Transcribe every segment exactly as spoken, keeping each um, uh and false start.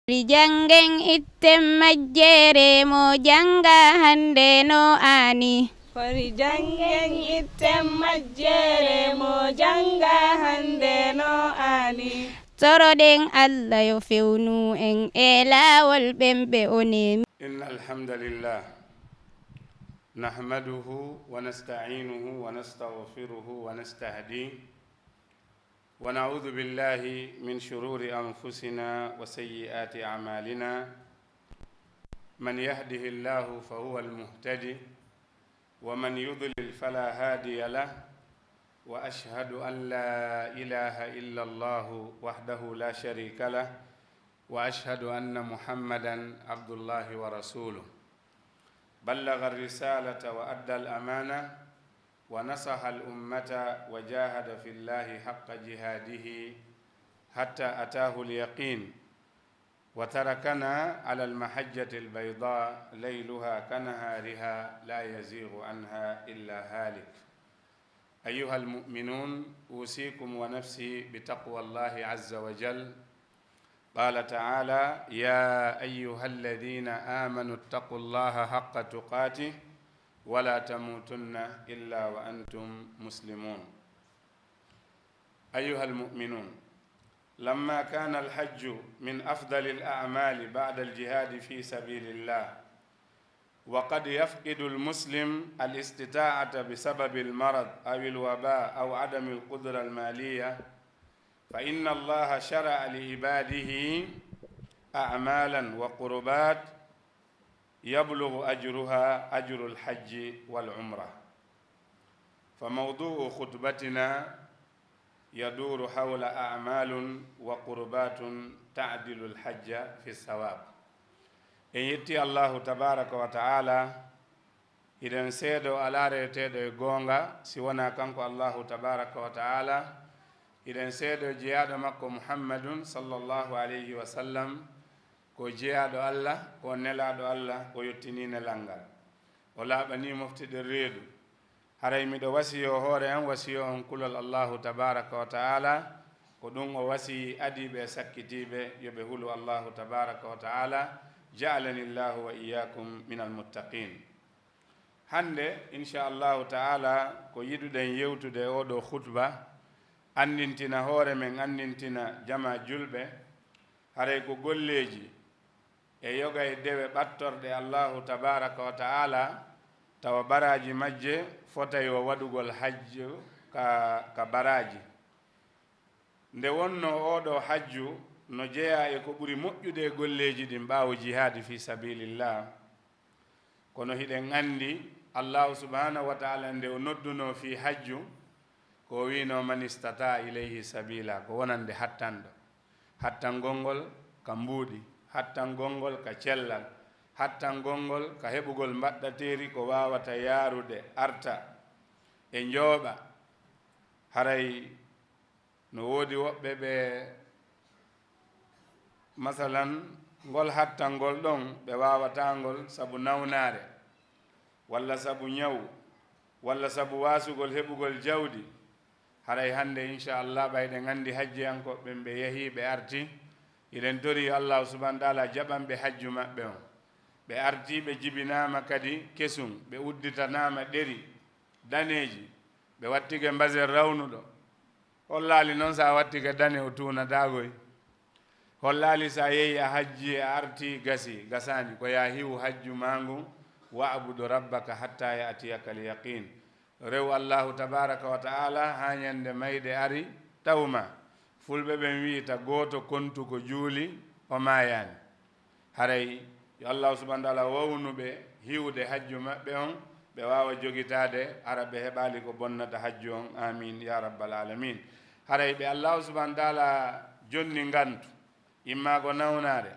Kori janngen itten majjere mo jannga hannde no aani. Kori janngen itten majjere mo jannga hannde no aani. Toroɗen Allah yo fewnu en e laawol ɓen ɓe o neemi. إن الحمد لله نحمده ونستعينه ونستغفره ونستهديه ونعوذ بالله من شرور أنفسنا وسيئات أعمالنا. من يهده الله فهو المهتدي ومن يضلل فلا هادي له. وأشهد أن لا إله إلا الله وحده لا شريك له وأشهد أن محمدا عبد الله ورسوله. بلغ الرسالة وأدى الأمانة ونصح الأمة وجاهد في الله حق جهاده حتى أتاه اليقين وتركنا على المحجة البيضاء ليلها كنهارها لا يزيغ عنها إلا هالك. أيها المؤمنون، أوصيكم ونفسي بتقوى الله عز وجل. قال تعالى: يا أيها الذين آمنوا اتقوا الله حق تقاته ولا تموتن إلا وأنتم مسلمون. أيها المؤمنون، لما كان الحج من أفضل الأعمال بعد الجهاد في سبيل الله، وقد يفقد المسلم الاستطاعة بسبب المرض أو الوباء أو عدم القدرة المالية، فإن الله شرع لعباده أعمالا وقربات يبلغ أجرها أجر الحج والعمرة. فموضوع خطبتنا يدور حول أعمال وقربات تعدل الحج في الثواب. En yetti Allahu tabaraka wa ta'ala, hiɗen seedo alaa reweteeɗo e goonga si wonaa kanko Allahu tabaraka wa ta'ala, hiɗen seedo jeyaaɗo makko Muhammadun sallallahu alayhi wa sallam, ko jeyaaɗo Allah, ko nelaaɗo Allah, o yottinii nelal ngal, o laaɓanii mofte ɗen reedu. Haray miɗo wasiyoo hoore an, wasiyoo on kulol Allahu tabaraka wa ta'ala, ko ɗum o wasiyii adiiɓe e sakkitiiɓe, yo ɓe hulu Allahu tabaraka wa ta'ala. Ja'alani Allahu wa iyyakum minal muttaqin. Hannde, insha Allahu ta'ala, ko yiɗuɗen yewtude e oo ɗoo khutba, anndintina hoore men, anndintina jamaa julɓe, haray ko golleeji e yoga e dewe ɓattorɗe Allahu tabaraka wa ta'ala, tawa baraaji majje fotay wa waɗugol hajju ka, ka baraaji. Nde wonnoo oo ɗoo hajju no jeyaa e ko ɓuri moƴƴude e golleeji ɗin ɓaawo jihaadi fii sabilillah, kono hiɗen anndi Allahu subhanahu wa ta'ala nde o noddunoo fii hajju, ko o wiinoo: "Man istata'a ilayhi sabila", ko wonande hattanɗo. Hattangol ngol ka mbuuɗi, hattangol ngol ka cellal, hattangol ngol ka heɓugol mbaɗɗateeri ko waawata yaarude, arta e njooɓa. Haray no woodi woɓɓe ɓe, masalan, ngol hattangol ɗon ɓe waawataa ngol sabu nawnaare, walla sabu ñawu, walla sabu waasugol heɓugol jawdi. Haray hannde, insha Allah, ɓay ɗen anndi hajjiyankooɓe ɓen ɓe yahii, ɓe arti, hiɗen torii yo Allahu subhanahu wa ta'ala jaɓan ɓe hajju maɓɓe on. Ɓe arti, ɓe jibinaama kadi kesum, ɓe udditanaama ɗeri daneeji, ɓe wattike mbasen rawnuɗo. Hollaali non, sa wattike dane, o tuunataa koy. Hollaali sa yehi a hajji, a arti, gasi, gasaani. Ko yaa hiwu hajju maa ngun, "Wa'budu rabbaka hatta ya'tiyakal yaqin." Rew Allahu tabaraka wa ta'ala haa ñande mayde ari, taw ma. Fulɓe ɓen wi'ita, "Gooto kontu ko juuli, o maayaani." Haray yo Allahu subhanahu wa ta'ala wawnu ɓe hiwude hajju maɓɓe on, ɓe waawa jogitaade, hara ɓe heɓaali ko bonnata hajju on. Amin, ya rabbal alamin. Haray ɓe Allahu subhanahu wa ta'ala jonni ngantu, imma ko nawnaare,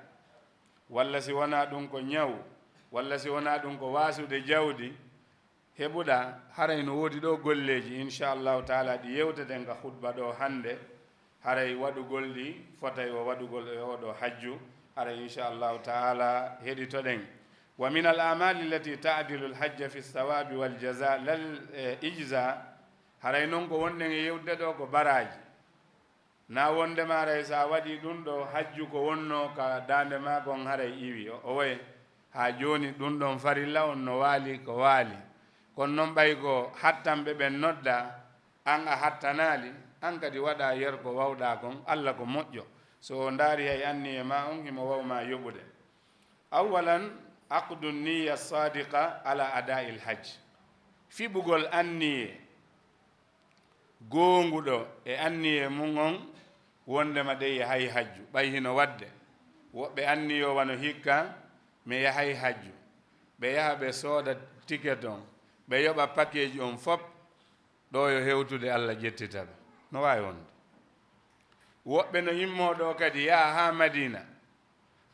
walla si wonaa ɗum ko ñaw, walla si wonaa ɗum ko waasude jawdi, heɓuɗaa, haray no woodi ɗoo golleeji, insha Allahu taala, ɗi yewteten ka khutba ɗoo hannde. Haray waɗugol ɗi fotay wa waɗugol e oo ɗoo hajju. Haray, insha Allahu taala, heɗitoɗen. Wa min al amali allati ta'dilu al hajja fi thawabi wal jaza lal, eh, ijza. Haray non ko wonɗen e yewtude ɗoo ko baraaji. Na wondema haray so a waɗii ɗun ɗoo hajju ko wonnoo ka daande maa kon haray iwi, o, owoye, haa jooni ɗun ɗon farilla on no waali ko waali. Kono non ɓay ko hattanɓe ɓen noddaa, an a hattanaali, an kadi waɗaa yer ko wawɗaa kon, Alla ko moƴƴo. So o ndaari hay anniye maa on, himo waw maa yoɓude. Awwalan, aqdu niyya sadiqa ala ada'il hajj. Fiɓugol anniye goonguɗo e anniye mun on wondema ɗe yahay hajju. Ɓay hino waɗde woɓɓe anniyoo wano hikka, mi yahay hajju. Ɓe yaha ɓe sooda tiket on, ɓe yoɓa pakeeji on fop, ɗoo yo hewtude Alla ƴettita ɓe. No waawi wonde. Woɓɓe no immoo ɗoo kadi yaha haa Madiina.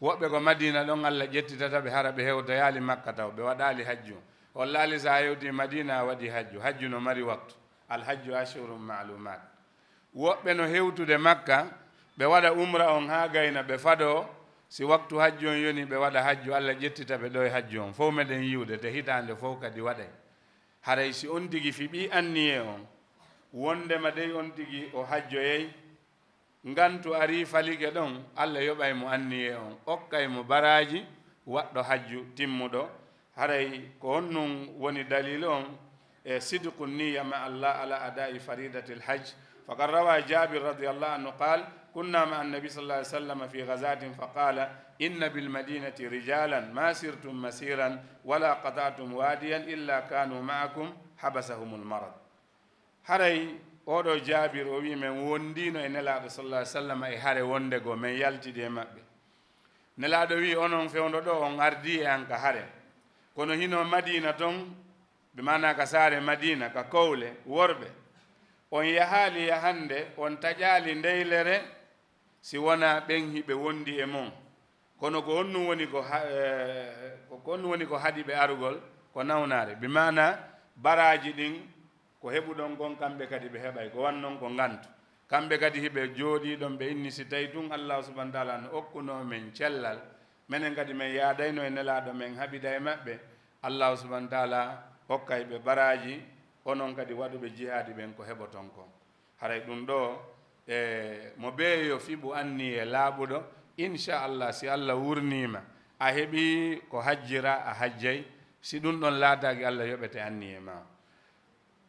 Woɓɓe ko Madiina ɗon Alla ƴettitata ɓe, hara ɓe hewtoyaali Makka taw, ɓe waɗaali hajju. Hollaali so a hewtii Madiina a waɗii hajju. Hajju no mari waktu. Al hajju ashhurun ma'lumat. Woɓɓe no hewtude Makka, ɓe waɗa umra on haa gayna, ɓe fadoo, si waktu hajju on yoni, ɓe waɗa hajju, Alla ƴettita ɓe ɗoo e hajju on. Fow meɗen yi'ude, te hitaande fow kadi waɗay. Haray si on tigi fiɓii anniye on, wondema dey on tigi o hajjoyay, ngantu arii falike ɗon, Alla yoɓay mo anniye on, okkay mo baraaji waɗɗo hajju timmuɗo. Haray ko honɗun woni daliil on? E, sidqu niyya ma Allah ala adai faridatil hajj. Faqad rawa Jabir radiyallahu anhu qal, kunna ma annabi sallallahu alaihi wasallam fi ghazatin faqala, inna bil madinati rijalan ma sirtum masiran wala qata'tum wadiyan illa kanu ma'akum habasahumul marad. Haray oɗo Jaabir, o wi'i, men wondiino e Nelaaɗo sallallahu alaihi wasallam e hare wonde goo, men yaltidi e maɓɓe. Nelaaɗo wi'i, onon fewndo ɗoo, on ardii e an ka hare. Kono hino Madiina ton, bi maanaa ka saare Madiina, ka kowle, worɓe. On yahaali yahande, on taƴaali ndeylere, si wonaa ɓen hiɓe wondi e mon. Kono ko honɗun woni ko ha-, eh, ko, ko honɗun woni ko haɗi ɓe arugol? Ko nawnaare. Bi maanaa baraaji ɗin, ko heɓuɗon kon, kamɓe kadi ɓe heɓay. Ko wan non ko ngantu. Kamɓe kadi hiɓe jooɗii ɗon, ɓe inni, si tawi tun Allaahu subhaanahu wa ta'aalaa no okkunoo men cellal, menen kadi men yaadayno e Nelaaɗo, men haɓida e maɓɓe, Allaahu subhaanahu wa ta'aalaa okkay ɓe baraaji, onon kadi waɗuɓe jihaadi ɓen ko heɓoton kon. Haray ɗun ɗoo, e, mo bee yo fiɓu anniye laaɓuɗo, insha Allah, si Allah wurniima, a heɓii ko hajjira, a hajjay, si ɗun ɗon laataaki, Allah yoɓete anniye maa.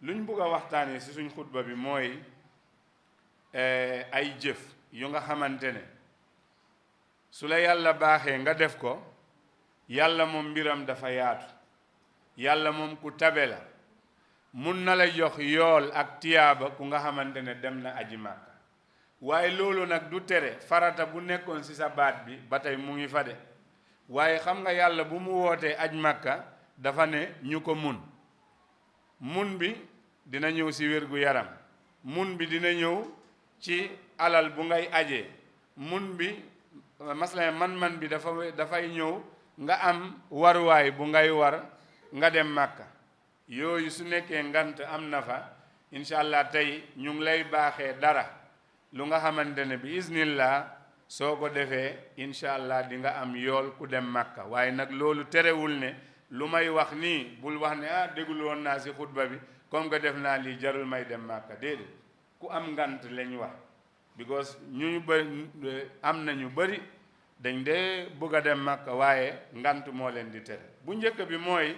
Luñ bugg a waxtaane si suñ xutba bi mooy, e, ay jëf yu nga xamante ne su la Yàlla baaxee nga def ko, Yàlla moom mbiram dafa yaatu. Yàlla moom ku tabe la. Mun na la jox yool ak tiyaaba ku nga xamante ne dem na aji Màkka. Waaye loolu nag du tere farata bu nekkoon ci sa baat bi, ba tey mu ngi fa de. Waaye xam nga Yàlla bu mu wootee aj Màkka, dafa ne ñu ko mun. Mun bi dina ñëw ci wér gu yaram. Mun bi dina ñëw ci alal bu ngay ajee. Mun bi, masalan, man-man bi dafa, dafay ñëw nga am waruwaay bu ngay war nga dem Màkka. Yooyu su nekkee ngant am na fa, incha Allah, tey ñu ngi lay baaxee dara. Lu nga xamante ne bi iznillah, soo ko defee, incha Allah, di nga am yool ku dem Màkka. Waaye nag loolu terewul ne lu may wax nii, bul wax ne, ah, déglu woon naa ci xutba bi, comme que def naa lii, jarul may dem Màkka. Déedéet, ku am ngant lañ wax. Because ñu ñu bari, am na ñu bari dañ dee bëgg a dem Màkka, waaye ngant moo leen di tere. Bu njëkk bi mooy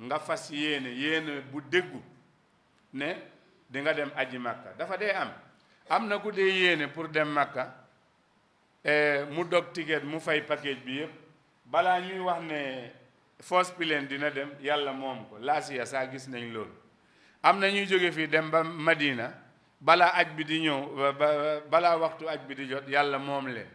nga fas yéene, yéene bu dëggu ne di nga dem aji Màkka. Dafa dee am, am na ku dee yéene pour dem Màkka, e, mu dog ticket, mu fay package bi yépp. Balaa ñuy wax ne first plane dina dem, Yàlla moom ko. Last year sax gis nañ loolu. Am na ñuy jóge fii dem ba Madina, balaa aj bi di ñëw, ba, ba, balaa waxtu aj bi di jot, Yàlla moom leen.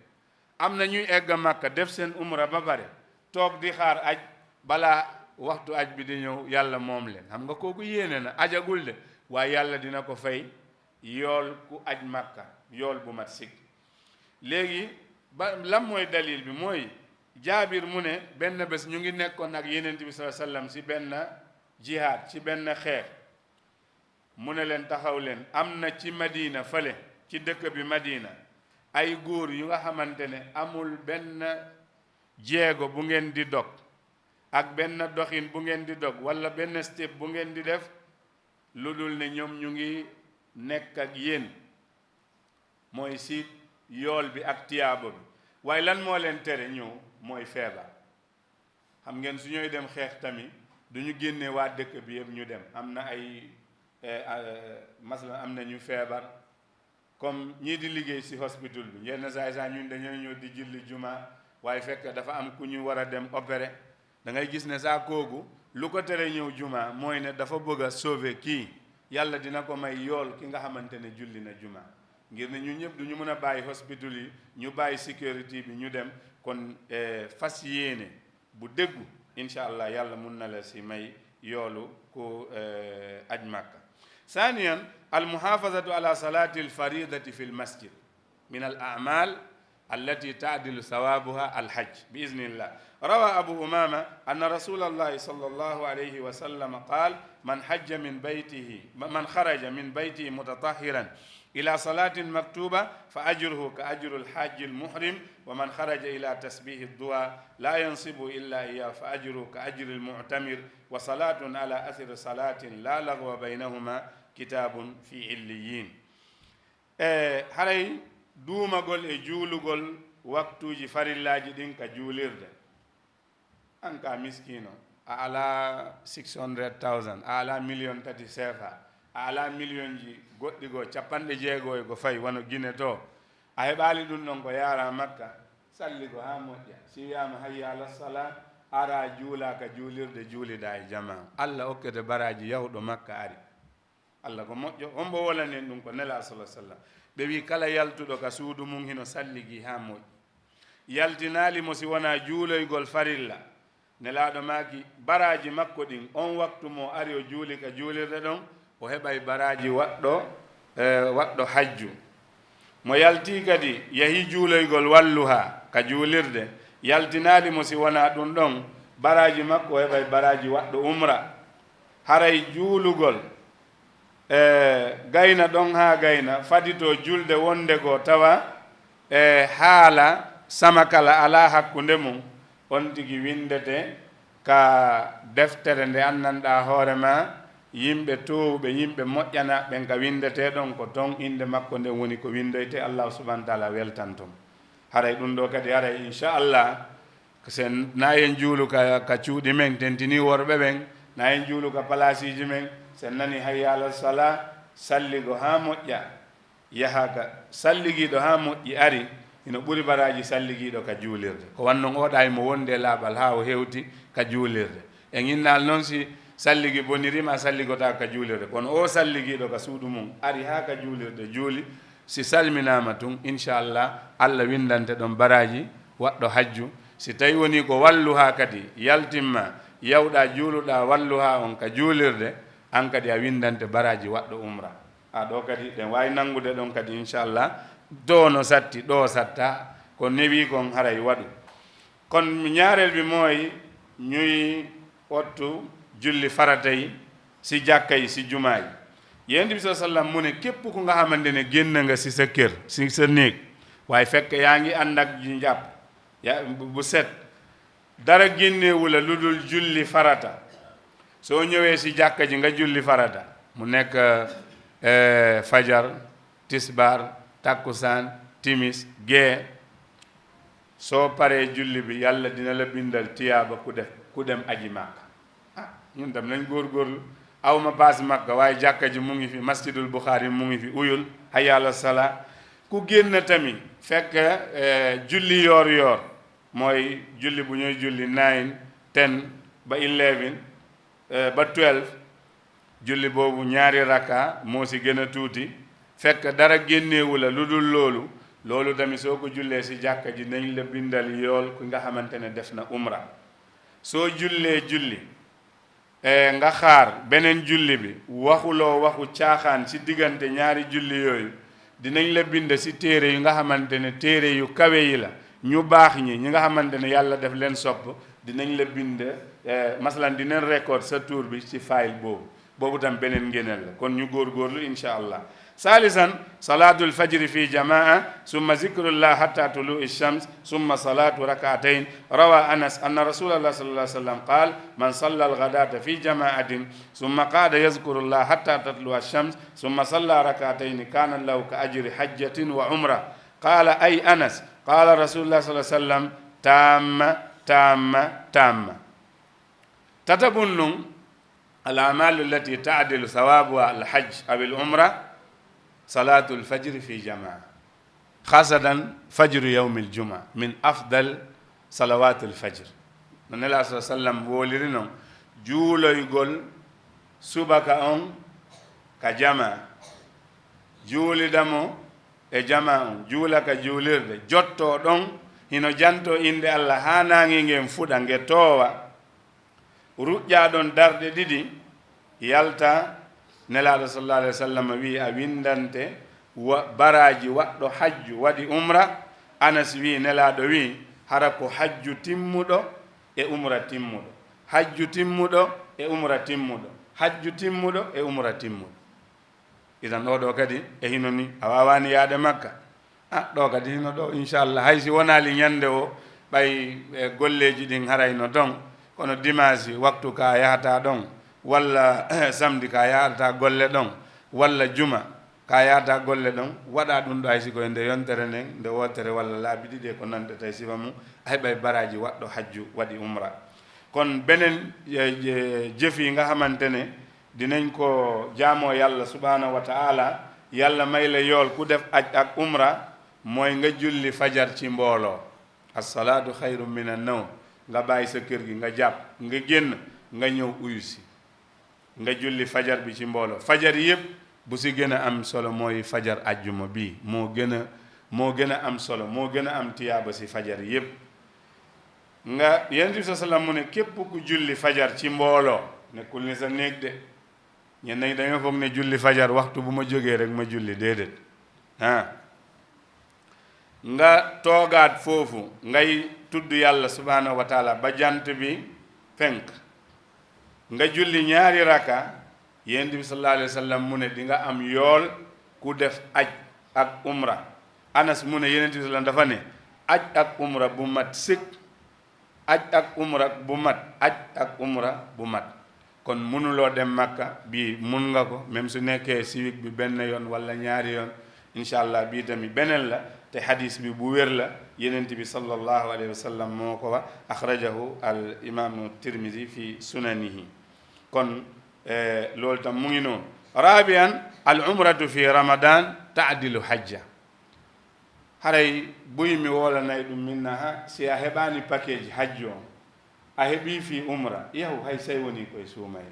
Am na ñuy egg Màkka, def seen umra ba pare, toog di xaar aj, balaa waxtu aj bi di ñëw, Yàlla moom leen. Xam nga kooku yéene na, ajagul de, waaye Yàlla dina ko fay yool ku aj Màkka, yool bu mat sikk. Léegi, ba, lan mooy dalil bi? Mooy Jaabir mu ne, benn bés ñu ngi nekkoon ak Yonent bi sallallahu alayhi wasallam ci benn jihaad, ci benn xeex. Mu ne leen, taxaw leen, am na ci Madina fale, ci dëkk bi Madina, ay góor yu nga xamante ne amul benn jéego bu ngeen di dog, ak benn doxin bu ngeen di dog, walla benn step bu ngeen di def, lu dul ne ñoom ñu ngi nekk ak yéen. Mooy si yool bi ak tiyaabo bi. Waaye lan moo leen tere ñëw? Mooy feebar. Xam ngeen, su ñooy dem xeex tamit, du ñu génne waa dëkk bi yëpp ñu dem. Am na ay, eh, eh, masalan, am na ñu feebar, comme ñii di liggéey si hospital bi, yenn saay sax ñun dañoo ñëw di julli juma, waaye fekk dafa am ku ñu war a dem opéré. Da ngay gis ne saa kooku, lu ko tere ñëw juma mooy ne dafa bëgg a sauver kii. Yàlla dina ko may yool ki nga xamante ne julli na juma. Ngir ne ñun ñëpp du ñu mën a bàyyi hospital yi, ñu bàyyi sécurité bi, ñu dem. Kon, eh, fas yéene bu dëggu, incha allah, Yàlla mun na la si may yoolu ku, eh, aj Makka. Saniyan, al muhafazatu ala salati al faridati fi al masjid min al amal التي تعدل ثوابها الحج بإذن الله. روى أبو أمامة أن رسول الله صلى الله عليه وسلم قال: من حج من بيته، من خرج من بيته متطهرا إلى صلاة مكتوبة فأجره كأجر الحاج المحرم، ومن خرج إلى تسبيح الضحى لا ينصبه إلا إياه فأجره كأجر المعتمر، وصلاة على أثر صلاة لا لغو بينهما كتاب في عليين. E haray duumagol e juulugol waktuuji farillaaji ɗin ka juulirde. An ka miskiino, a alaa six hundred thousand, a alaa miliyon tati seefa, a alaa miliyonji goɗɗi goo, capanɗe jeego e go fay, wano Gine to. A heɓaali ɗun ɗon ko yaara Makka, salli go haa moƴƴa. Si wiyaama hayya ala salaa, araa juulaa ka juulirde, juuliɗaa e jamaa. Alla okkete baraaji yahuɗo Makka ari. Alla ko moƴƴo. Hombo wolanen ɗun? Ko Nelaa sala sallam. Ɓe wi'i kala yaltuɗo ka suudu mun hino salligi haa moƴƴi, yaltinaali mo si wonaa juuloygol farilla. Nelaaɗo maaki, baraaji makko ɗin, on waktu mo ari o juuli ka juulirde ɗon, o heɓay baraaji waɗɗo, eh, waɗɗo hajju. Mo yaltii kadi, yahii juuloygol walluhaa ka juulirde, yaltinaali mo si wonaa ɗun ɗon, baraaji makko o heɓay baraaji waɗɗo umra. Haray juulugol, e, gayna ɗon haa gayna, faditoo julde wonde goo tawa, e, haala sama kala alaa hakkunde mun, on tigi windete ka deftere nde anndanɗaa hoore maa, yimɓe toowuɓe, yimɓe moƴƴanaaɓe ɓen ka windetee ɗon, ko ton innde makko nden woni ko windoytee, Allaahu subhaanahu wa taala weltanto mo. Haray ɗun ɗoo kadi, haray, inchallah, si en, na en juulu ka, ka cuuɗi men, tentinii worɓe ɓen, na en juulu ka palaasiiji men, si en nanii hayya alal salaa, salligo haa moƴƴa, yaha ka salligiiɗo haa moƴƴi ari, hino ɓuri baraaji salligiiɗo ka juulirde. Ko wannon o ɗay mo wonde laaɓal haa o hewti ka juulirde. En innaali non si salligi boniri ma salligotaako ka juulirde. Kono o salligiiɗo ka suudu mun ari haa ka juulirde juuli, si salminaama tun, inchallah, Alla windante ɗon baraaji waɗɗo hajju. Si tawi woni ko walluhaa kadi yaltimma, yawɗaa juuluɗaa walluhaa on ka juulirde, an kadi a windante baraaji waɗɗo umra. A ɗo kadi ɗen waawi nanngude ɗon kadi, inchallah. To no satti, ɗo satta, ko newi kon haray waɗu. Kon ñaareel bi mooy ñuy wattu julli faratay si jàkkay, si jumaay. Yonent bi sallallahu alayhi wa sallam mu ne, képp ku nga xamante ne génn nga si sa kër, si sa néeg, waaye fekk yaa ngi ànd ak ji njàpp, ya, bu bu set, dara génneewu la lu dul julli farata. Soo ñëwee si jàkka ji nga julli farata, mu nekk, eh, fajar, tisbaar, takkusaan, timis, gee, soo paree julli bi, Yàlla dina la bindal tiyaaba ku def, ku dem aji Màkka. Ah, ñun tam nañ góorgóorlu. Aw ma paas Màkka, waaye jàkka ji mu ngi fi, Masjidul Buxaari mu ngi fi, uyul, hayya ala salaa. Ku génn tamit, fekk, eh, julli yoor yoor, mooy julli bu ñuy julli nine, ten ba eleven, eh, ba twelve, julli boobu ñaari rakka moo si gën a tuuti, fekk dara génneewu la lu dul loolu, loolu tamit soo ko jullee si jàkka ji, nañ la bindal yool ku nga xamante ne def na umra. Soo jullee julli, eh, nga xaar beneen julli bi, waxuloo waxu caaxaan si diggante ñaari julli yooyu, dinañ la bind si téere yu nga xamante ne téere yu kawe yi la. Ñu baax ñi, ñi nga xamante ne Yàlla def leen sopp, dinañ la bind, eh, masalan, dinañ record sa tur bi ci file boobu. Boobu tam beneen ngëneel la. Kon ñu góorgóorlu, incha Allah. ثالثا، صلاة الفجر في جماعة، ثم ذكر الله حتى طلوع الشمس، ثم صلاة ركعتين. روى أنس أن رسول الله صلى الله عليه وسلم قال: من صلى الغداة في جماعة ثم قعد يذكر الله حتى تطلع الشمس ثم صلى ركعتين كان له كأجر حجة وعمرة. قال: أي أنس، قال رسول الله صلى الله عليه وسلم: تامة، تامة، تامة. Tataɓun nun, الأعمال التي تعدل ثوابها الحج أو العمرة، صلاة الفجر في جماعة، خاصة فجر يوم الجمعة من أفضل صلوات الفجر. No Nelaaɗo صلى الله عليه وسلم wooliri non, juuloygol subaka on ka jamaa, juulida mo e jamaa on, juula ka juulirde, jottoo ɗon, hino jantoo innde Alla haa naange ngen fuɗa, nge toowa, ruƴƴaa ɗon darɗe ɗiɗi, yalta. Nelaaɗo صلى الله عليه وسلم wi'i, a winndante wa-, baraaji waɗɗo hajju waɗi umra. Anas wi'i, Nelaaɗo wi'i, hara ko hajju timmuɗo e umra timmuɗo, hajju timmuɗo e umra timmuɗo, hajju timmuɗo e umra timmuɗo. Idan, oo ɗoo kadi e hino ni, a waawaani yaade Makka. A, ɗoo kadi hino ɗoo, inchallah, hay si wonaali ñannde o, ɓay, e, golleeji ɗin haray no ton, kono dimaasi waktu ka yahata ɗon, walla samedi ka yahata golle ɗon, walla juma ka yahata golle ɗon, waɗa ɗun ɗoo hay si ko e nde yontere nden, nde wootere walla laabi ɗiɗi e ko nanndata e sifa mum, a heɓay baraaji waɗɗo hajju waɗi umra. Kon benen, e, e, jëf yi nga xamante ne dinañ ko jaamoo Yàlla subhaanahu wa ta'ala, Yàlla may la yool ku def aj ak umra, mooy nga julli fajar ci mbooloo. As-salaatu xayrun mina nawm. Nga bàyyi sa kër gi, nga jàpp, nga génn, nga ñëw uyu si. Nga julli fajar bi ci mbooloo. Fajar yépp, bu si gën a am solo mooy fajar ajjuma bi. Moo gën a, moo gën a am solo, moo gën a am tiyaaba si fajar yépp. Nga, Yonent bi صلى الله عليه وسلم mu ne, képp ku julli fajar ci mbooloo, nekkul ne sa néeg de. Ñenn ñi dañoo foog ne julli fajar waxtu bu ma jógee rek ma julli, déedéet. Ah. Nga toogaat foofu, ngay tudd Yàlla subhaanahu wa ta'ala ba jant bi fenk. Nga julli ñaari raka, Yonent bi صلى الله عليه وسلم mu ne di nga am yool ku def aj ak umra. Anas mu ne Yonent bi صلى الله عليه وسلم dafa ne, aj ak umra bu mat sëkk, aj ak umra bu mat, aj ak umra bu mat. Kon munuloo dem Makka, bii mun nga ko, même su nekkee siwik bi benn yoon wala ñaari yoon, inchallah, bii tamit beneen la, te hadis bi bu wér la, Yonent bi صلى الله عليه وسلم moo ko wax, axrajahu al imaamu Tirmidi fi sunanihi. Kon, eh, loolu tam mu ngi noonu. Rabian, al umratu fi Ramadan ta'dilu hajja. Haray buy mi woolanay ɗum min naha, si a heɓaani package hajju on, a heɓii fii umra, yahu hay say woni koye suumayee.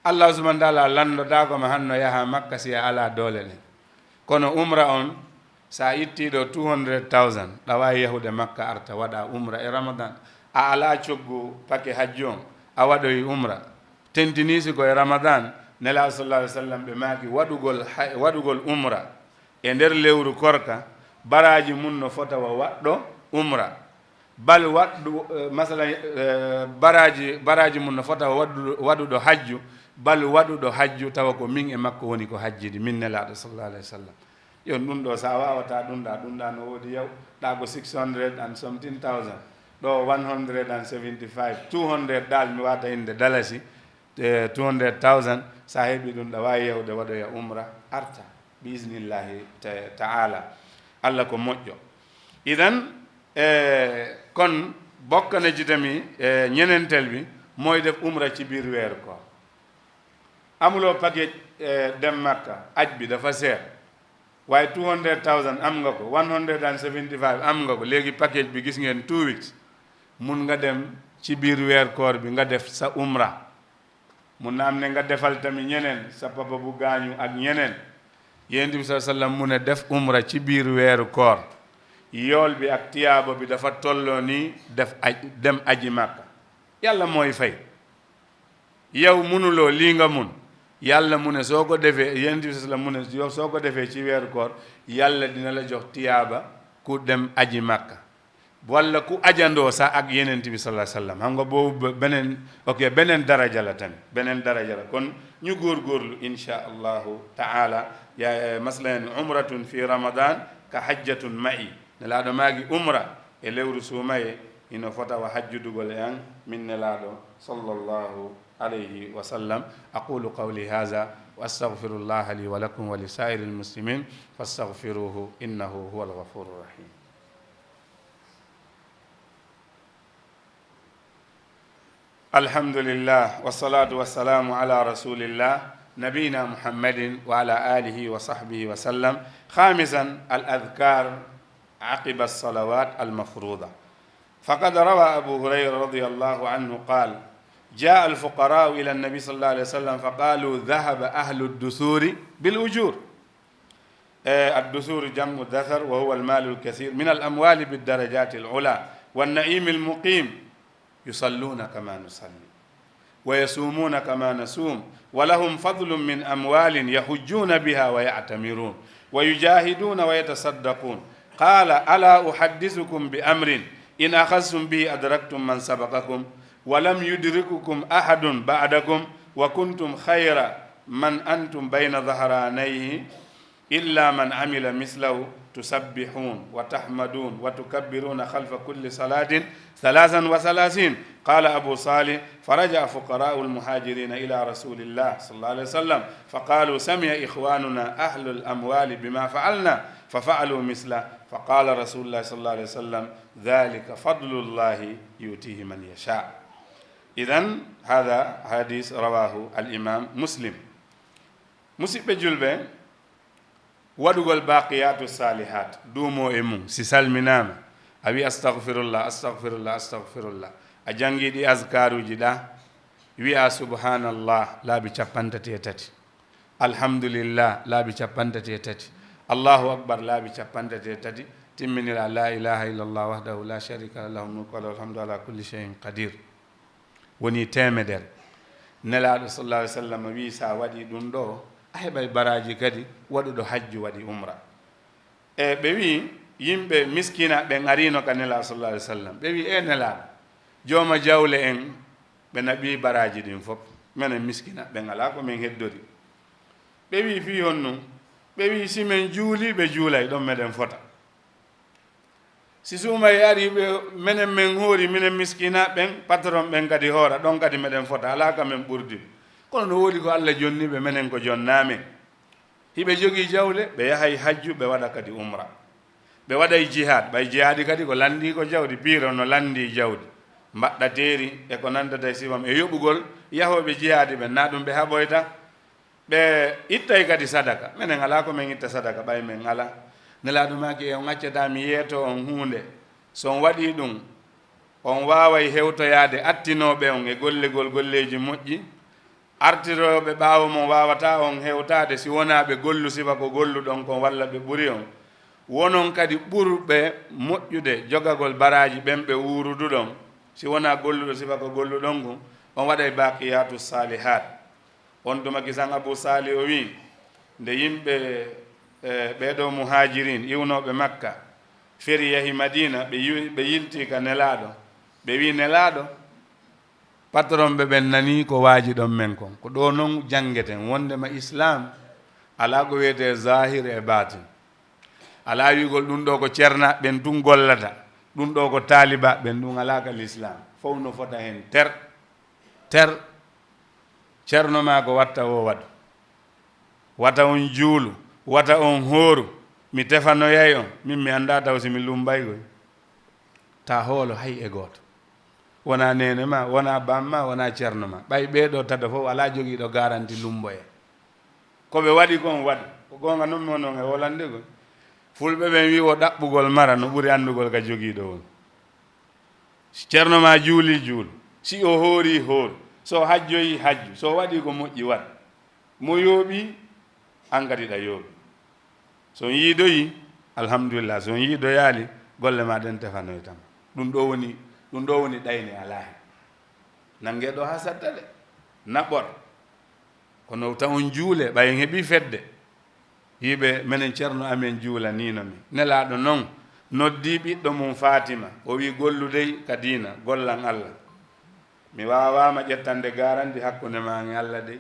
Allah subhanahu wa ta'ala lanndotaako ma hanno yaha Makka si a alaa doole ɗen. Kono umra on, so a ittii ɗo two hundred thousand, ɗa waawi yahude Makka arta waɗa umra e Ramadan. A alaa coggu pake hajju on, a waɗoyi umra. Tentinii si ko e Ramadan, Nelaaɗo sallallahu alaihi wasallam ɓe maaki waɗugol hay-, waɗugol umra e nder lewru korka, baraaji mun no fota wa waɗɗo umra. Bal waɗɗu, eh, masalan, eh, baraaji, baraaji mun no fota wa waɗɗu-, waɗuɗo hajju, bal waɗuɗo hajju tawa ko min e makko woni ko hajjidi, min Nelaaɗo sallallahu alaihi wasallam. Yon ɗum ɗo, so a waawataa ɗum ɗa, ɗum ɗa no woodi yaw, ɗa ko six hundred and something thousand, ɗo one hundred and seventy-five, two hundred dal, mi wata innde dalasi, e two hundred thousand, so a heɓi ɗum ɗa waawi yahude waɗoya umra, arta, bi isnillahi ta-, ta'ala. Allah ko moƴƴo. Idan, e, kon bokka na jitami, e, ñenentel bi, mooy def umra ci biir weeru koor. Amuloo package, e, dem Makka, aj bi dafa seer. Waaye two hundred thousand am nga ko, one hundred and seventy-five am nga ko, léegi package bi gis ngeen two weeks. Mun nga dem ci biir weer koor bi nga def sa umra. Mun na am ne nga defal tamit ñeneen, sa papa bu gaañu ak ñeneen. Yonent bi sallallahu alayhi wasallam mu ne def umra ci biir weeru koor, yool bi ak tiyaabo bi dafa tolloo ni def aj, dem aji Makka. Yàlla mooy fay. Yow munuloo lii nga mun, Yàlla mu ne soo ko defee, Yonent bi sallallahu alayhi wasallam mu ne yow soo ko defee ci weeru koor, Yàlla dina la jox tiyaaba ku dem aji Makka. Walla ku ajandoo sa ak Yonent bi sallallahu alayhi wa sallam. Xam nga boobu be-, beneen, ok, beneen daraja la tamit, beneen daraja la. Kon ñu góorgóorlu, insha Allahu ta'ala. Ya, eh, masalan, umratun fi Ramadan ka hajjatun ma'i. Nelaaɗo maaki umra e lewru suumaye, hino fota wa hajjudugol e an, min Nelaaɗo sallallahu alayhi wa sallam. أقول قولي هذا وأستغفر الله لي ولكم ولسائر المسلمين فاستغفروه إنه هو الغفور الرحيم. الحمد لله والصلاة والسلام على رسول الله نبينا محمد وعلى آله وصحبه وسلم. خامسا، الأذكار عقب الصلوات المفروضة. فقد روى أبو هريرة رضي الله عنه قال: جاء الفقراء إلى النبي صلى الله عليه وسلم فقالوا: ذهب أهل الدثور بالأجور. Eh, الدثور جمع دثر وهو المال الكثير من الأموال بالدرجات العلى والنعيم المقيم. يصلون كما نصلي ويصومون كما نصوم ولهم فضل من أموال يحجون بها ويعتمرون ويجاهدون ويتصدقون. قال: ألا أحدثكم بأمر إن أخذتم به أدركتم من سبقكم ولم يدرككم أحد بعدكم وكنتم خير من أنتم بين ظهرانيه إلا من عمل مثله تسبحون وتحمدون وتكبرون خلف كل صلاة ثلاثا وثلاثين. قال أبو صالح: فرجع فقراء المهاجرين إلى رسول الله صلى الله عليه وسلم فقالوا: سمع إخواننا أهل الأموال بما فعلنا ففعلوا مثله فقال رسول الله صلى الله عليه وسلم: ذلك فضل الله يؤتيه من يشاء. إذن هذا حديث رواه الإمام مسلم. Musiɓɓe julɓe, waɗugol baqiyatu salihat, duumo e mum, si salminaama, a wi: "Astaghfirullah, astaghfirullah, astaghfirullah." A janngi ɗi azkaruuji ɗa, wi'a: "Subhanallah," laabi cappantati e tati. "Alhamdulillah," laabi cappantati e tati. "Allahu akbar," laabi cappantati e tati. Timminira: "La ilaha illallah wahdahu la sharika lah, lahul mulku wa lahul hamdu ala kulli shay'in qadir." Woni teemedere. Nelaaɗo sallallahu alaihi wasallam wi, sa waɗi ɗum ɗo, a heɓay baraaji kadi waɗuɗo hajju waɗi umra. E ɓe wi, yimɓe miskina ɓen arino ka Nelaaɗo sallallahu alaihi wasallam. Ɓe wi, e Nelaaɗo, jooma jawle en, ɓe naɓi baraaji ɗin fof. Menen miskina ɓen alaa ko men heddori. Ɓe wi, fii honɗum? Ɓe wi, si men juuli, ɓe juulay, ɗon meɗen fota. Si suumay ari, ɓe, menen men hoori, minen miskina ɓen, patron ɓen kadi hoora, ɗon kadi meɗen fota, alaa ka men ɓurdi. Kono no woodi ko Alla jonni ɓe, menen ko jonnaa men. Hiɓe jogii jawle, ɓe yahay hajju, ɓe waɗa kadi umra. Ɓe waɗay jihaad, ɓay jihaadi kadi ko lanndii ko jawdi, piiro no lanndii jawdi. Mbaɗɗa teeri e ko nanndata e sifam e yoɓugol yahooɓe jihaadi ɓen, naa ɗum ɓe haɓoyta. Ɓe ittay kadi sadaka. Menen alaa ko men itta sadaka, ɓay men alaa. Nelaaɗo maaki, e on accataa mi yeeto on huunde. So on waɗii ɗum, on waaway hewtoyaade attinooɓe on e gollegol golleeji moƴƴi. Artirooɓe ɓaawo mon waawataa on hewtaade si wonaa ɓe gollu sifa ko golluɗon kon walla ɓe ɓuri on. Wonon kadi ɓurɓe moƴƴude jogagol baraaji ɓen ɓe wuuruduɗon. Si wonaa golluɗo sifa ko golluɗon kun, on waɗay baqiyatu salihat. On tuma kisan Abu Sali o wi, nde yimɓe, e, ɓee ɗoo muhajirin iwnooɓe Makka, feri yahi Madina, ɓe yu-, ɓe yilti ka Nelaaɗo, ɓe wi, Nelaaɗo, patron ɓe ɓen nanii ko waaji ɗon men kon. Ko ɗoo non janngeten, wonndema Islam alaa ko wiyetee zahir e batin. Alaa wi'ugol ɗum ɗoo ko ceerno ɓen tun gollata, ɗum ɗoo ko taaliba ɓen, ɗum alaa ka Lislaam. Fow no fota hen ter. Ter, ceerno maa ko watta o waɗu. Wata on juulu, wata on hooru, mi tefanoyay on, min mi anndaa taw si mi lummbay koy. Ta hoolo hay e gooto. Wonaa neene maa, wonaa baam maa, wonaa ceerno maa. Ɓay ɓee ɗoo tata fow alaa jogiiɗo garanti lummboye. Ko ɓe waɗi kon waɗu. Ko goonga non mi wonno e wolande koy. Fulɓe ɓen wi wo ɗaɓɓugol mara no ɓuri anndugol ka jogiiɗo woni. Si ceerno maa juuli, juul. Si o hoori, hoor. So hajjoyi, hajju. So waɗi ko moƴƴi, waɗ. Mo yooɓi, an kadi ɗa yooɓi. So on yiidoyi, alhamdulillah. So on yiidoyaali, golle maa ɗen tefanoytama. Ɗum ɗoo woni, ɗum ɗoo woni ɗayne alaa hen. Nannge ɗoo haa satta de. Naɓor. Kono taw on juule, ɓay en heɓii fedde. Yiiɓe, menen ceerno amen juulaniino mi. Nelaaɗo non, Noddi ɓiɗɗo mum Faatima, o wi'i, "Gollu dey ka diina, gollan Allah. Mi waawaama ƴettande garanti hakkunde maa e Allah dey."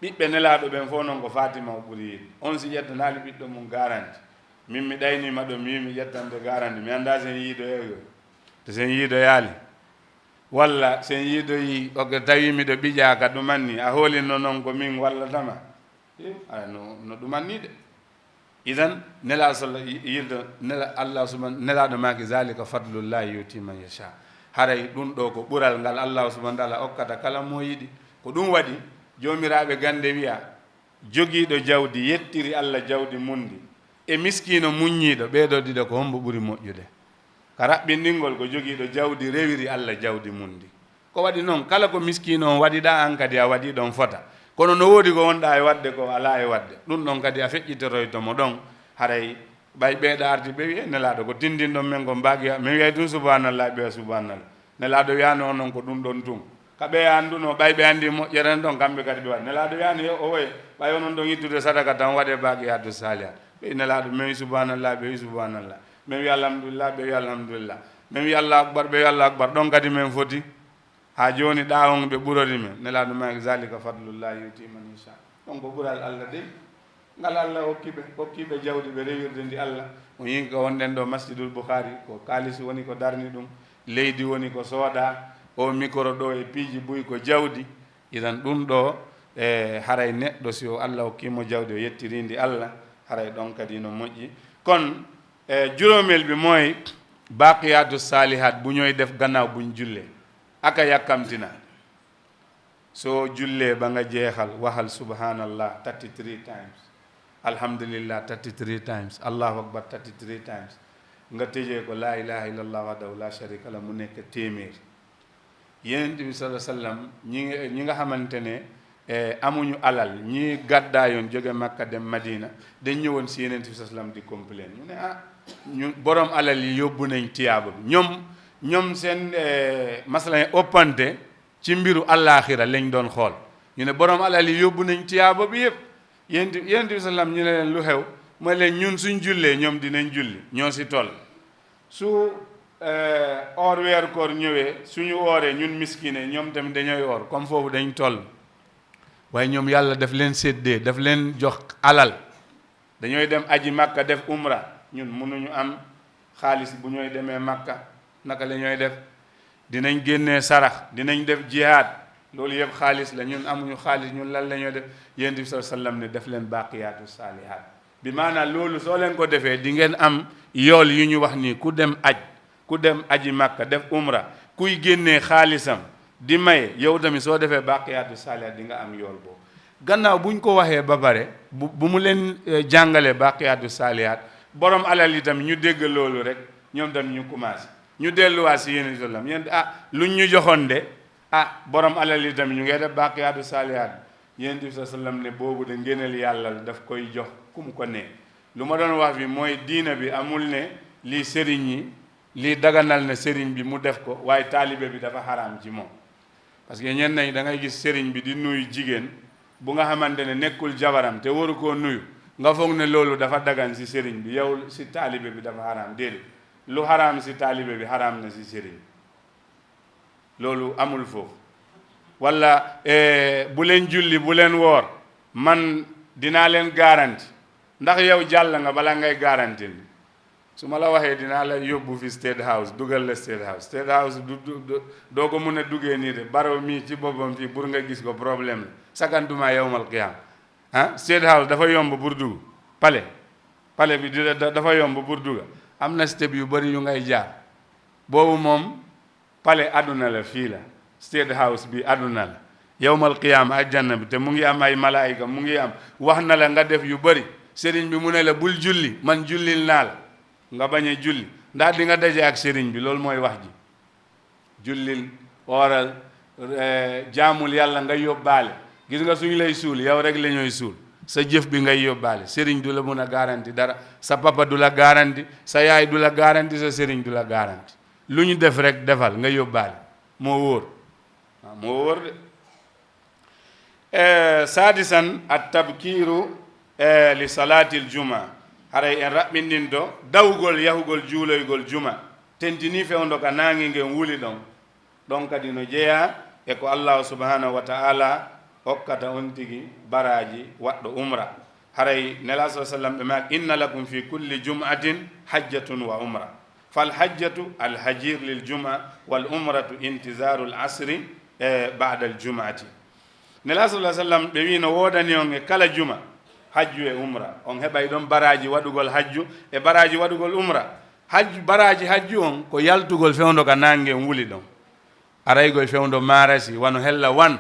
Ɓiɓɓe Nelaaɗo ɓen fof noon ko Faatima o ɓuri yiɗde. On si ƴettanaali ɓiɗɗo mum garanti, min mi ɗayniima ɗo, mi wi'i mi ƴettante garanti, mi anndaa si en yiidoyay ɗo. Te si en yiidoyaali, walla si en yiidoyii, o tawi miɗo ɓiƴaa ka ɗuman nii, a hoolinno noon ko min wallatama? Eh, aɗa no, no ɗuman nii de. Idan, Nelaaɗo salla-, yi-, yirdo, Nela-, Allah suban-, Nelaaɗo maaki, "Zalika fadlullahi yuti man yasha." Haray ɗum ɗo ko ɓural ngal Allah subhanahu wa ta'ala okkata kala mo yiɗi. Ko ɗum waɗi, joomiraaɓe gannde wi'a, jogiiɗo jawdi yettiri Allah jawdi mum ndi, e miskiino muññiiɗo, ɓee ɗoo ɗiɗo ko hombo ɓuri moƴƴude? Ka raɓɓinɗingol, ko jogiiɗo jawdi rewiri Allah jawdi mum ndi. Ko waɗi noon, kala ko miskiino on waɗiɗaa, aan kadi a waɗii ɗon fota. Kono no woodi ko wonɗaa e waɗde ko alaa e waɗde. Ɗum ɗon kadi a feƴƴitoroyto mo ɗon. Haray ɓay ɓee ɗo arti ɓe wi'e, "Nelaaɗo, ko tindinɗon men kon baaki?" Min wi'ay tun, "Subhanallah," ɓe wi'a, "Subhanallah." Nelaaɗo wi'aano on noon ko ɗum ɗon tun. Ka ɓe annduno, ɓay ɓe anndi moƴƴere nden ɗon, kamɓe kadi ɓe waɗi. Nelaaɗo wi'aani, "Yo, o woye, ɓay onon ɗon ittude sadaka tan, waɗe baaqiyaatu saalihaat." Ɓe wi'i, "Nelaaɗo, min wi'i subhanallah," ɓe wi'i, "Subhanallah." Min wi'i, "Alhamdulillah," ɓe wi'i, "Alhamdulillah." Min wi'i, "Allahu akbar," ɓe wi'i, "Allahu akbar." Ɗon kadi min foti. Haa jooni ɗa on ɓe ɓurori min. Nelaaɗo maaki, "Zalika fadlullahi yuti man yasha." Ɗon ko ɓural Allah dey. Ngal Allah hokki ɓe, hokki ɓe jawdi ɓe rewirde ndi Allah. O yi'i ko wonɗen ɗo Masjidul Bukhari, ko kaalisi woni ko darni ɗum, leydi woni ko sooda, o mikoro ɗo e piiji buy ko jawdi. Idan ɗum ɗo, e, haray neɗɗo si o Allah hokki mo jawdi, o yettiri ndi Allah, haray ɗon kadi no moƴƴi. Kon, e, juróomeel bi mooy baqiyatu salihat bu ñooy def gannaaw buñ julle. Aka yàkkamtina. Soo jullee ba nga jeexal, waxal subhanallah thirty-three times, alhamdulillah thirty-three times, Allahu akbar thirty-three times, nga tëjee ko laa ilaha illallah wahdahu la sharika lah, mu nekk téeméer. Yonent bi sallallahu alayhi wa sallam, ñi nga, ñi nga xamante ne, eh, amuñu alal, ñi gàddaayoon jóge Makka dem Madina, dañ ñëwoon si Yonent bi sallallahu alayhi wa sallam di complain. Ñu ne, "Ah, ñu borom alal yi yóbbu nañ tiyaaba bi." Ñoom, ñoom seen, eh, masalan, ëppante ci mbiru àllaaxira lañ doon xool. Ñu ne, "Borom alal yi yóbbu nañ tiyaaba bi yépp." Yonent, Yonent bi sallam, ñu ne leen, "Lu xew?" Mooy leen, "Ñun suñ jullee, ñoom dinañ julli, ñoo si toll. Su, eh, or weeru koor ñëwee, suñu ooree, ñun miskine, ñoom tamit dañooy oor, comme foofu dañ toll." Waaye ñoom Yàlla daf leen séddee, daf leen jox alal. Dañooy dem aji Makka, def umra, ñun mënuñu am xaalis bu ñooy demee Makka, naka la ñooy def? Dinañ génnee sarax, dinañ def jihaad, loolu yëpp xaalis la, ñun amuñu xaalis, ñun lan la ñooy def? Yonent bi sallallahu alayhi wa sallam ne, "Def leen baaqiyaatu saalihaat." Bi maanaam loolu soo leen ko defee, di ngeen am yool yu ñu wax nii, ku dem aj, ku dem aji Makka, def umra, kuy génnee xaalisam di maye, yow tamit soo defee baaqiyaatu saalihaat di nga am yool boobu. Gannaaw buñ ko waxee ba pare, bu, bu mu leen, eh, jàngalee baaqiyaatu saalihaat, borom alal yi tamit ñu dégg loolu rek, ñoom tamit ñu commencé. Ñu delluwaat si Yonent bi sallam, "Yéen, ah, luñ ñu joxoon de, ah, borom alal yi tamit ñu ngay def baaqiyaatu saalihaat." Yonent bi sallam ne, "Boobu de ngëneel Yàlla la, daf koy jox ku mu ko ne." Lu ma doon wax fi mooy diina bi amul ne lii sëriñ yi, lii daganal na sëriñ bi mu def ko, waaye taalibe bi dafa xaraam ci moom. Parce que ñenn ñi da ngay gis sëriñ bi di nuyu jigéen bu nga xamante ne nekkul jabaram te waru koo nuyu, nga foog ne loolu dafa dagan si sëriñ bi, yow si taalibe bi dafa xaraam. Déedéet, lu xaraam si taalibe bi xaraam na si sëriñ. Loolu amul foofu. Walla, eh, "Bu leen julli, bu leen woor, man dinaa leen garanti." Ndax yow jàll nga bala ngay garantil? Su ma la waxee dinaa la yóbbu fi State House, dugal la State House. State House du, du, du, doo ko mun a duggee nii de. Baro mii ci boppam fii pour nga gis ko problème la. Sakantuma yawmal qiyaam. Ah, State House dafa yomb pour dugg. Palais, palais bi di, da-, dafa yomb pour dugg. Am na step yu bari yu ngay jaar. Boobu moom, palais àdduna la, fii la. State House bi àdduna la. Yawmal qiyaama, aljanna bi, te mu ngi am ay malaayika, mu ngi am, wax na la nga def yu bari. Sëriñ bi mu ne la, "Bul julli, man jullil naa la." Nga bañ a julli. Ndax di nga daje ak sëriñ bi? Loolu mooy wax ji. Jullil, ooral, eh, jaamul Yàlla nga yóbbaale. Gis nga, suñu lay suul, yow rek la ñooy suul. Sa jëf bi ngay yóbbaale. Sëriñ du la mun a garanti dara. Sa papa du la garanti. Sa yaay du la garanti. Sa sëriñ du la garanti. Lu ñu def rek, defal, nga yóbbaale. Moo wóor. Waaw, moo wóor de. Eh, saadisan, at tabkiiru, eh, li salaatil juma. Haray en raɓɓinɗinto dawgol yahugol juuloygol juma, tentinii fewndo ka naange ngen wuli ɗon. Ɗon kadi no jeyaa e ko Allaahu subhaanahu wa ta'aalaa okkata on tigi baraaji waɗɗo umra. Haray Nelaaɗo sallallaahu alayhi wa sallam ɓe maaki, "Inna lakum fi kulli jum'atin hajjatun wa umra. Fal hajjatu al hajir lil jum'a wal umratu intizarul asri, eh, ba'dal jum'ati." Nelaaɗo sallallaahu alayhi wa sallam ɓe wii, "No woodani on e kala juma hajju e umra. On heɓay ɗon baraaji waɗugol hajju e baraaji waɗugol umra." Hajju, baraaji hajju on ko yaltugol fewndo ka naange on wuli ɗon. Araygoy fewndo maarasi, wano hella wan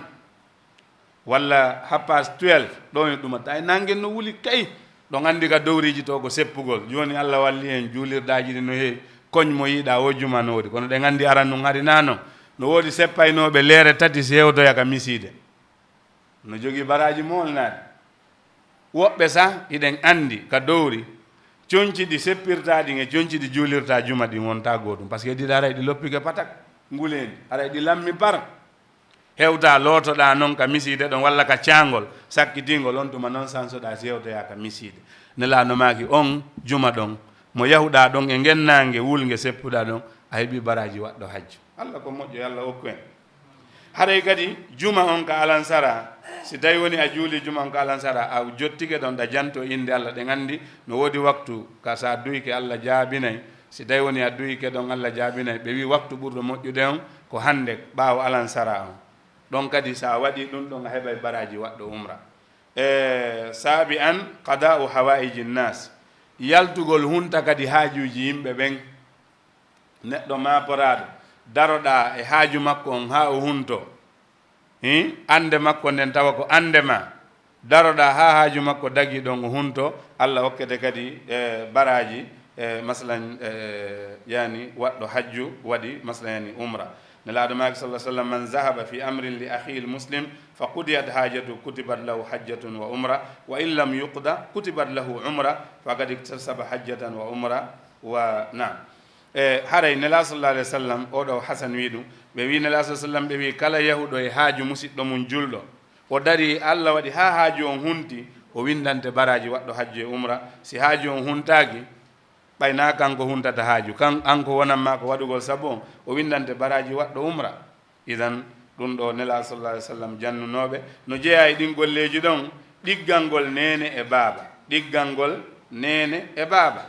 walla half past twelve, ɗon e ɗuma. Tawi naange no wuli kay. Ɗon anndi ka dowriiji to ko seppugol. Jooni Allah walli en juulirdaaji ɗi no heewi. Koñ mo yiɗa o juma no woodi. Kono ɗen anndi aran ɗum hari naa non. No woodi seppaynooɓe leere tati si hewtoya ka misiide. No jogii baraaji moolnaaɗi. Woɓɓe sah, hiɗen anndi ka dowri, conci ɗi seppirta ɗin e conci ɗi juulirta juma ɗin wonta gootum. Parce que ɗiɗi haray ɗi loppike patak, nguleendi. Haray ɗi lammi par. Hewta lootoɗaa non ka misiide ɗon walla ka caangol sakkitingol, on tuma non sansoɗaa si hewtoya ka misiide. Nelaaɗo maaki on juma ɗon, mo yahuɗaa ɗon e ngen naange wulnge seppuɗaa ɗon, a heɓii baraaji waɗɗo hajju. Allah ko moƴƴo, yo Allah okku en. Haray kadi juma on ka alansara, si tawi woni a juuli juma on ka alansara, a jottike ɗon ɗa janto innde Allah, ɗen anndi no woodi waktu ka sa duyke Allah jaabinay. Si tawi woni a duyke ɗon Allah jaabinay, ɓe wi waktu ɓurɗo moƴƴude on ko hannde ɓaawo alansara on. Ɗon kadi sa waɗi ɗum ɗon a heɓay baraaji waɗɗo umra. E saabi an qada'u hawaiji nnas, yaltugol hunta kadi haajuuji yimɓe ɓen. Neɗɗo maaporaaɗo, daroɗaa e haaju makko on haa o hunto. Hi? Annde makko nden tawa ko annde ma. Daroɗaa haa haaju makko dagii ɗon o hunto, Allah okkete kadi, e, baraaji, e, masalan, e, yani waɗɗo hajju waɗi, masalan, yani umra. Nelaaɗo maaki, sallallahu alaihi wasallam, "Man zahaba fi amrin li akhil muslim fa qudiyat hajatu kutibat lahu hajjatun wa umra, wa in lam yuqda kutibat lahu umra, faqad iktasaba hajjatan wa umra." Wa na. E, haray Nelaaɗo sallallahu alaihi wasallam, oɗo Hasan wi ɗum, ɓe wi Nelaaɗo sallallahu alaihi wasallam, ɓe wi kala yahuɗo e haaju musiɗɗo mum julɗo, o dari, Allah waɗi haa haaju on hunti, o windante baraaji waɗɗo hajju e umra. Si haaju on huntaaki, ɓay na kanko huntata haaju, kan, an ko wonan ma ko waɗugol sabu on, o windante baraaji waɗɗo umra. Idan, ɗum ɗo Nelaaɗo sallallahu alaihi wasallam jannunooɓe, no jeyaa e ɗin golleeji ɗon, ɗiggangol neene e baaba, ɗiggangol neene e baaba.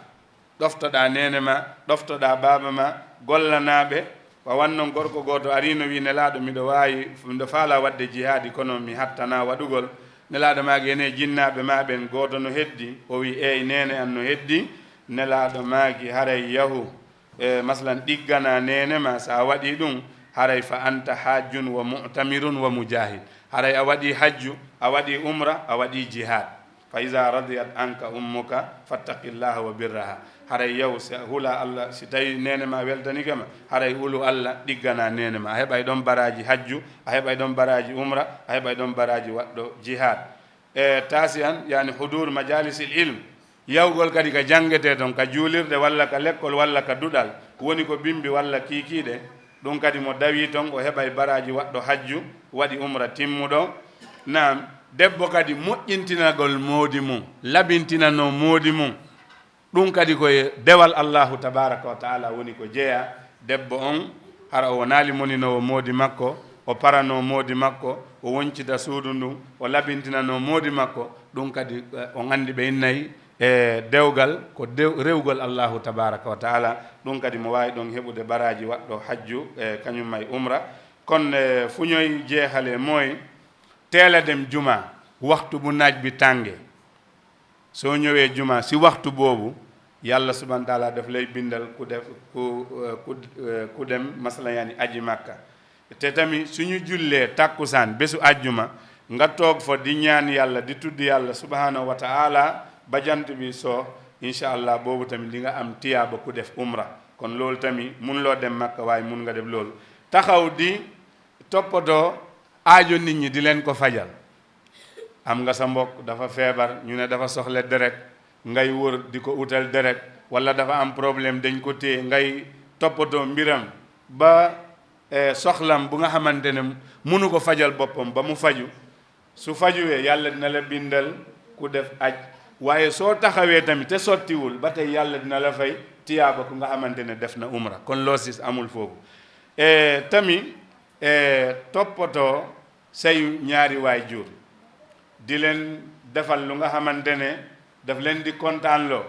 Ɗoftoɗaa neene ma, ɗoftoɗaa baaba ma, gollanaaɓe. Wa wannon gorko gooto arino wi, "Nelaaɗo, miɗo waawi, miɗo faalaa waɗde jihaadi, kono mi hattanaa waɗugol." Nelaaɗo maaki, "Ene jinnaaɓe ma ɓen gooto no heddi?" O wi, "Eey, neene an no heddi." Nelaaɗo maaki, "Haray yahu, e, masalan, ɗiggana neene ma, sa waɗi ɗum, haray fa anta hajjun wa mu'tamirun wa mujahid. Haray a waɗi hajju, a waɗi umra, a waɗi jihaad. Fa iza radiyat anka ummuka fattaqillaha wa birraha." Haray yaw, si a hula Allah, si tawi neene ma weltanike ma, haray hulu Allah, ɗiggana neene ma. A heɓay ɗon baraaji hajju, a heɓay ɗon baraaji umra, a heɓay ɗon baraaji waɗɗo jihaad. E, taasi an, yani hudur majalisil ilm. Yahugol kadi ka janngetee ton, ka juulirde walla ka lekkol walla ka duɗal, woni ko bimbi walla kiikiiɗe, ɗum kadi mo dawii ton, o heɓay baraaji waɗɗo hajju, waɗi umra timmuɗo. Naam, debbo kadi moƴƴintinagol moodi mum, labintinanoo moodi mum, ɗum kadi ko e dewal Allahu tabaraka wa taala woni ko jeyaa. Debbo on, hara o wonaali moninoowo moodi makko, o paranoo moodi makko, o woncita suudu ndun, o labintinanoo moodi makko, ɗum kadi, eh, on anndi ɓe innay e dewgal ko dew-, rewgol Allahu tabaraka wa taala. Ɗum kadi mo waawi ɗon heɓude baraaji waɗɗo hajju, e kañum may umra. Kon, e, fuñoy jeehale moy, teela dem juma, waxtu bu naaj bi tànge. Soo ñëwee juma si waxtu boobu, Yàlla subhanahu wa taala daf lay bindal ku def, ku, e, ku, e, ku dem, masalan, yani aji Makka. Te tamit suñu jullee tàkkusaan bésu àjjuma, nga toog fa di ñaan Yàlla, di tudd Yàlla subhanahu wa taala ba jant bi soo, incha Allah, boobu tamit di nga am tiyaaba ku def umra. Kon loolu tamit, mun loo dem Makka, waaye mun nga def loolu. Taxaw di toppatoo aajo nit ñi, di leen ko fajal. Am nga sa mbokk dafa feebar, ñu ne dafa soxla deret, ngay wër di ko utal deret, wala dafa am problème, dañ ko téye, ngay toppatoo mbiram ba, eh, soxlam bu nga xamante ne munu ko fajal boppam ba mu faju. Su fajuwee, Yàlla dina la bindal ku def aj, Waaye soo taxawee tamit te sottiwul, ba tey Yàlla dina la fay tiyaaba ku nga xamante ne def na umra. Kon loosis amul foofu. E tamit, e toppatoo say ñaari waay jur, di leen defal lu nga xamante ne daf leen di kontaanloo.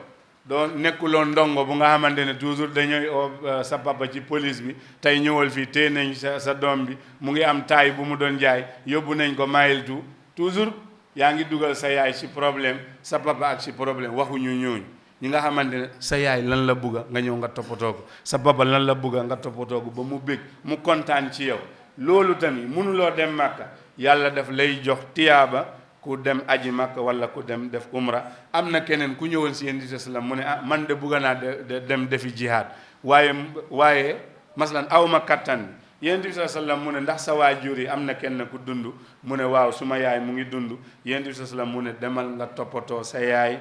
Doo nekkuloo ndongo bu nga xamante ne toujours dañooy oo, euh, sa papa ci police bi, tey ñëwal fii, téye nañ sa, sa doom bi, mu ngi am taay bu mu doon jaay, yóbbu nañ ko Mile Two. Toujours yaa ngi dugal sa yaay ci problème, sa papa ak ci problème. Waxuñu ñooñu ñi nga xamante ne sa yaay lan la bugga, nga ñëw nga toppatoo ko, sa papa lan la bugga, nga toppatoo ko ba mu bég, mu kontaan ci yow. Loolu tamit, mënuloo dem Màkka, Yàlla daf lay jox tiyaaba ku dem aji Màkka wala ku dem def umra. Am na keneen ku ñëwoon si Yonent bi sallam, mu ne, ah, man de bugga naa de, de, dem defi jihaad, waaye, waaye maslan, awma kattan bi. Yonent bi sallam mu ne, ndax sa waajur yi am na kenn ku dund? Mu ne, waaw, suma yaay mu ngi dund. Yonent bi sallam mu ne, demal nga toppatoo sa yaay.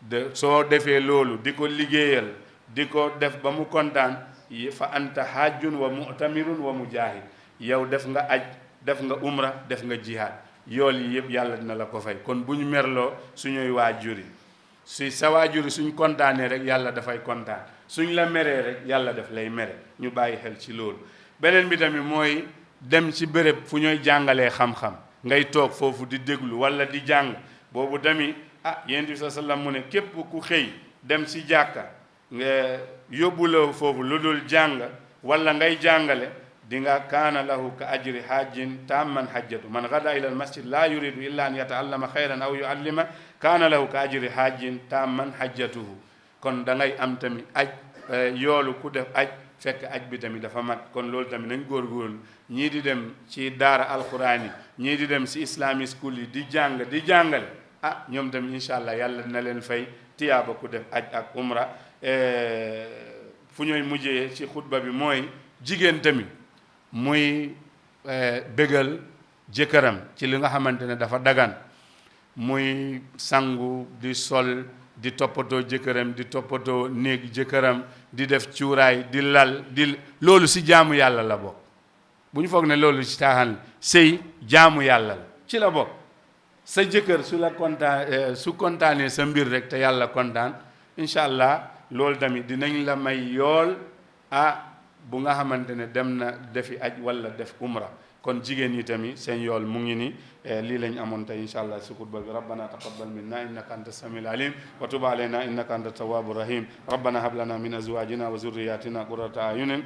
De, soo defee loolu, di ko liggéeyal, di ko def ba mu kontaan, yi-, fa anta hajjun wa mu'tamirun wa mujahid. Yow def nga aj, def nga umra, def nga jihaad. Yool yi yëpp Yàlla dina la ko fay. Kon bu ñu merloo suñuy waajur yi. Si sa waajur yi suñ kontaanee rek, Yàlla dafay kontaan. Suñ la meree rek, Yàlla daf lay mere. Ñu bàyyi xel ci loolu. Beneen bi tamit mooy dem ci béréb fu ñooy jàngalee xam-xam. Ngay toog foofu di déglu wala di jàng. Boobu tamit, ah, Yonent bi sa sallam mu ne, képp ku xëy dem ci jàkka, nga yóbbuloo foofu lu dul jàng wala ngay jàngale, di nga, kaana lahu ka ajri hajjin tamman hajjatu. Man gada ila al masjid la yuridu illa an yataallama xayran aw yuallima, kaana lahu ka ajri hajjin tamman hajjatuhu. Kon da ngay am tamit aj, eh, yoolu ku def aj, fekk aj bi tamit dafa mat. Kon loolu tamit nañ góorgóorlu. Ñii di dem ci daara alxuraan yi, ñii di dem ci Islamic school yi, di jàng, di jàngale. Ah, ñoom tamit, incha Allah, Yàlla dina leen fay tiyaaba ku def aj ak umra. Eh, fu ñooy mujjee ci xutba bi mooy jigéen tamit muy, eh, bégal jëkkëram ci li nga xamante ne dafa dagan, muy sangu, di sol, di toppatoo jëkkëram, di toppatoo néeg jëkkëram, di def cuuraay, di lal, di, loolu si jaamu Yàlla la bokk. Bu ñu foog ne loolu ci caaxaan la. Sëy jaamu Yàlla la, ci la bokk. Sa jëkkër su la kontaan, eh, su kontaanee sa mbir rek te Yàlla kontaan, incha Allah, loolu tamit dinañ la may yool, ah, bu nga xamante ne dem na defi aj wala def umra. Kon jigéen ñi tamit seen yool mu ngi ni, eh, lii lañ amoon tey, incha Allah, si xutba bi. ربنا تقبل منا إنك أنت السميع العليم وتب علينا إنك أنت التواب الرحيم. ربنا هب لنا من أزواجنا وذرياتنا قرة أعين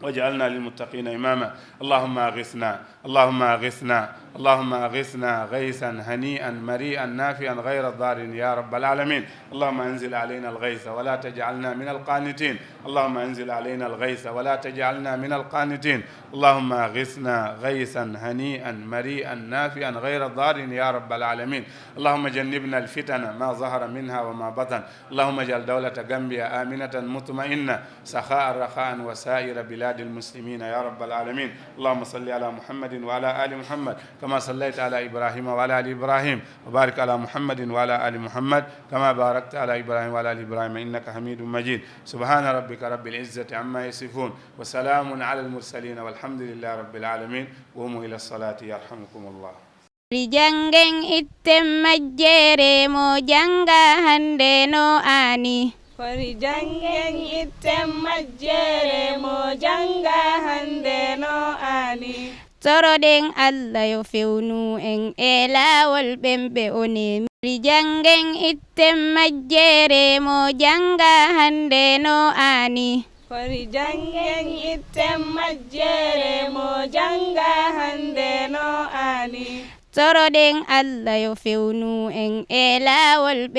واجعلنا للمتقين إماما. اللهم أغثنا، اللهم أغثنا، اللهم أغثنا غيثا هنيئا مريئا نافعا غير ضار يا رب العالمين. اللهم أنزل علينا الغيث ولا تجعلنا من القانطين. اللهم أنزل علينا الغيث ولا تجعلنا من القانطين. اللهم أغثنا غيثا هنيئا مريئا نافعا غير ضار يا رب العالمين. اللهم جنبنا الفتن ما ظهر منها وما بطن. اللهم اجعل دولة غامبيا آمنة مطمئنة سخاء رخاء وسائر بلاد المسلمين يا رب العالمين. اللهم صل على محمد وعلى آل محمد كما صليت على إبراهيم وعلى آل إبراهيم، وبارك على محمد وعلى آل محمد كما باركت على إبراهيم وعلى آل إبراهيم إنك حميد مجيد. سبحان ربك رب العزة عما يصفون، وسلام على المرسلين، والحمد لله رب العالمين. قوموا إلى الصلاة يرحمكم الله. Kori janngen itten majjere mo jannga hannde no aani. Kori janngen itten majjere mo jannga hannde no aani. Toroɗen Alla yo fewnu en e laawol ɓen ɓe o neemi. Kori janngen itten majjere mo jannga hannde no aani. Kori janngen itten majjere mo jannga hannde no aani. Toroɗen Alla yo fewnu en e laawol ɓe